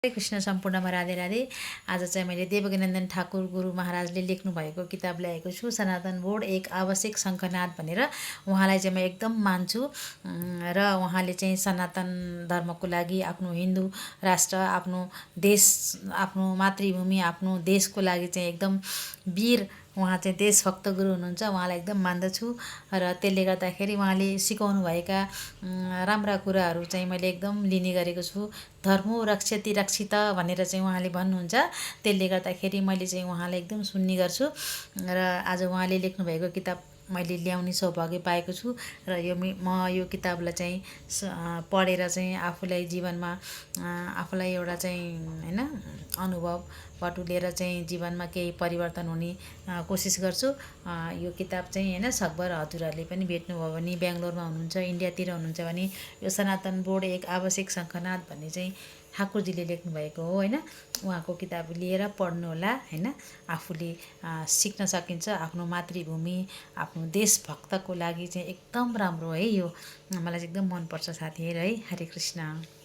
हरे कृष्ण सम्पूर्णमा राधे राधे। आज चाहिँ मैले देवकीनन्दन ठाकुर गुरु महाराजले लेख्नु भएको किताब ल्याएको छु, सनातन बोर्ड एक आवश्यक शङ्खनाद भनेर। उहाँलाई चाहिँ म एकदम मान्छु र उहाँले चाहिँ सनातन धर्मको लागि आफ्नो हिन्दू राष्ट्र, आफ्नो देश, आफ्नो मातृभूमि, आफ्नो देशको लागि चाहिँ एकदम वीर, उहाँ चाहिँ देशभक्त गुरु हुनुहुन्छ। उहाँलाई एकदम मान्दछु र त्यसले गर्दाखेरि उहाँले सिकाउनुभएका राम्रा कुराहरू चाहिँ मैले एकदम लिने गरेको छु। धर्मो रक्षति रक्षित भनेर चाहिँ उहाँले भन्नुहुन्छ। त्यसले गर्दाखेरि मैले चाहिँ उहाँलाई एकदम सुन्ने गर्छु र आज उहाँले लेख्नुभएको किताब मैले ल्याउने सौभाग्य पाएको छु र म यो किताबलाई चाहिँ पढेर चाहिँ आफूलाई जीवनमा आफूलाई एउटा चाहिँ हैन अनुभव बटुलेर चाहिँ जीवनमा केही परिवर्तन हुने कोसिस गर्छु। यो किताब चाहिँ हैन सकभर हजुरहरूले पनि भेट्नुभयो भने, बेङ्गलोरमा हुनुहुन्छ, इन्डियातिर हुनुहुन्छ भने यो सनातन बोर्ड एक आवश्यक शङ्खनाद भन्ने चाहिँ ठाकुरजीले लेख्नुभएको हो हैन। उहाँको किताब लिएर पढ्नुहोला हैन। आफूले सिक्न सकिन्छ। आफ्नो मातृभूमि, आफ्नो देशभक्तको लागि चाहिँ एकदम राम्रो है यो। मलाई चाहिँ एकदम मनपर्छ साथीहरू है। हरे कृष्ण।